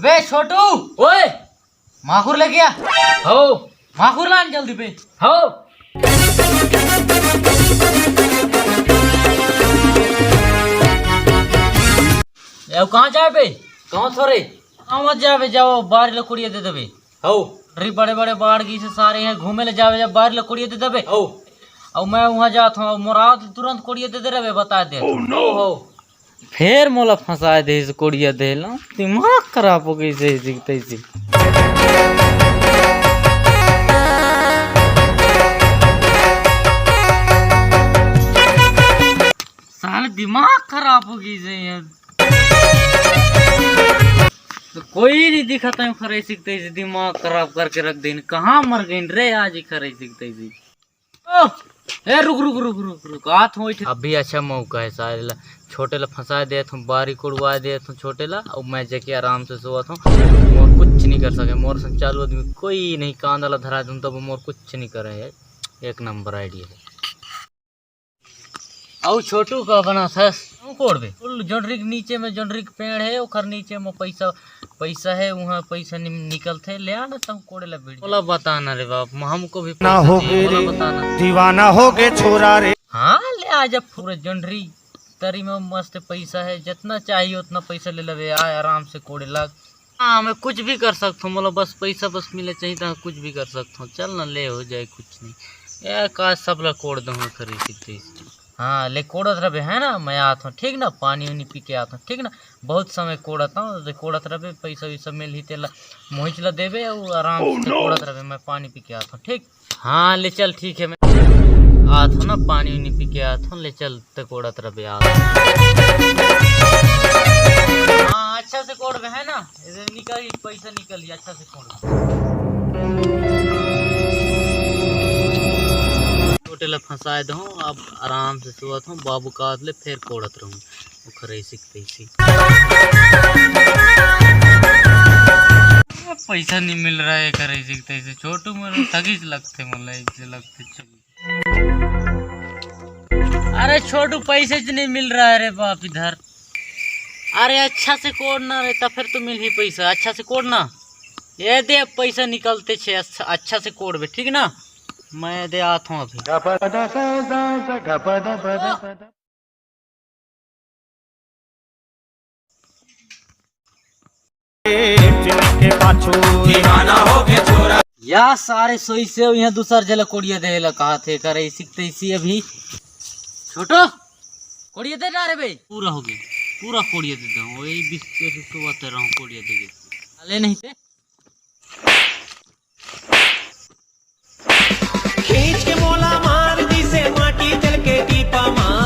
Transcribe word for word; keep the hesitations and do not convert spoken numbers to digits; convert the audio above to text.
बे छोटू, ओए, माखुर ले गया। हो। माखुर लान जल्दी बे। हो। ए, कहाँ जाबे? कहाँ थोरे? कहाँ मत जाबे, जाओ, बारी ले कोड़िया दे देबे। हो। रे, बड़े बड़े बाढ़ गिस हे, सारे हे घूमे ले जाबे, जब बारी ले कोड़िया दे देबे। हो। अउ मैं उहाँ जात हँव, मोर आवत तुरंत कोड़िया दे दे रे बे, बता दे। हो। फेर मोला फँसाय देहिस कोड़िया देहे ला, दिमाग खराब हो गइस हे, अइसे तइसे। साले दिमाग खराब हो गइस हे यार। त कोई नइ दिखत हे, खरई सिकतई से दिमाग खराब करके रख देन। कहाँ मर गइन रे आज ही खरई सिकतई से? ओ, ए, रुक, रुक, रुक, रुक, रुक, आत हँव, अइठे। अभी अच्छा मौका हे सारे ला, छोटे ला फँसाय देत हँव, बारी कोड़वाय देत हँव छोटे ला, अउ मैं जाके आराम से सोवत हँव। मोर कुछ नइ कर सके, मोर संग चालू आदमी कोई नइ, कांदा ला धरा दूँ तब मोर कुछ नइ करे हे। एक नंबर idea हे। अउ छोटू का बनाथस? कहूँ कोड़बे? फुल जोंढरी के नीचे में, जोंढरी के पेड़ हे, ओकर नीचे में पइसा, पइसा हे, उहाँ पइसा नि-, निकलथे। ले आ ना, तहूँ कोड़े ला बीड़ी। मोला बता ना रे बाप, हमको भी ना पैसा होगे चाहिए, मोला रे, बता ना। दीवाना होगे छोरा रे। हाँ, ले आ जा, पूरा जोंढरी तरी में मस्त पइसा हे, जतना चाहिए ओतना पइसा ले लेबे, आ आराम से कोड़े लाग। हाँ, मैं कुछ भी कर सकत हँव, मोला बस पइसा बस मिले चाहिए, त कुछ भी कर सकत हँव। चल ना, ले हो जाए, कुछ नइ। ए, का सब ला कोड़ दूँ, खरई सिकतई से। हाँ, ले कोड़त रहिबे, हे ना, मैं आत हँव, ठीक ना, पानी उनी पी के आत हँव, ठीक ना, बहुत समय कोड़त हँव, ले कोड़त रहिबे, पइसा वइसा मिलही तेला मोहिच ला देबे, अउ आराम से कोड़त रहिबे, मैं पानी पी के आत हँव, ठीक। हाँ, ले चल, ठीक हे, मैं आत हँव ना, पानी उनी पी के आत हँव, ले चल, ते कोड़त रहिबे, आत हँव। हाँ, अच्छा से कोड़बे, हे ना, एदे निकलही, पइसा निकलही, अच्छा से कोड़बे। छोटे ला फँसाय दहूँ, अब आराम से सोवत हँव, बाबू का आवत ले फेर कोड़त रहूँ, ओकर अइसे के तइसे। पइसा नइ मिल रहा हे, एकर अइसे के तइसे। छोटू मन ठगिस लगथे मोला, अइसे लगथे। अरे छोटू, पइसा च नइ मिल रहा हे रे बाप इधर। अरे अच्छा से कोड़ ना रे, त फेर तो मिलही पइसा, अच्छा से कोड़ ना। एदे पइसा निकलथे, अच्छा, अच्छा से कोड़बे, ठीक ना? मैं एदे आत हँव अभी। के पाछू। दीवाना हो गया छोरा। या सारे सोई से इहाँ दूसर झन ला कोड़िया देहे ला कहाथे, एकर अइसे के तइसे अभी। छोटू, कोड़िया दे ना रे बे। पूरा हो गया, पूरा कोड़िया दे दे। वही बीस के तो बता रहा हूँ, कोड़िया दे दे। ले नहीं ते।